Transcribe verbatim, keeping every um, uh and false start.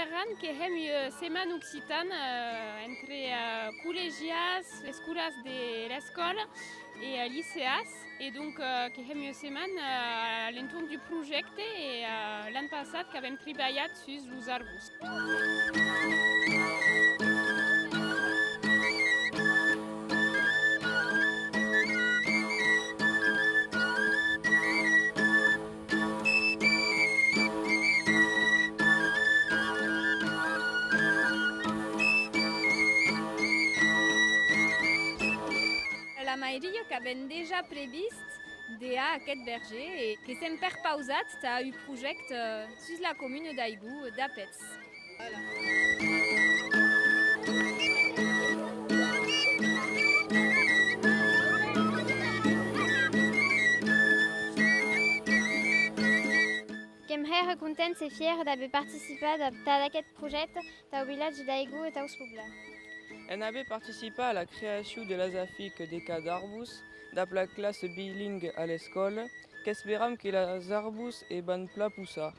Èran que hèm ua setmana occitana, eh, entre, eh, collegians, escolans de l'escòla e, eh, liceans. E donc, eh, que hèm ua setmana, eh, a l'entorn deu projècte e, eh, l'an passat qu'avem tribalhat sus los arbos. La mairia qu'avèm dejà previst de har aqueth vergèr e que s'èm perpausats tà un projècte sus la comuna d'Aigoo dab eths. Qu'èm hèra contents e fièrs d'aver participat a, tad aqueth projècte tau vilatge d'Aigoo e taus poblants. En aver participat a la creacion de las afichas de cada arbos dab la classa bilingua a l'escòla, qu'esperam que las arbos e van plan possar.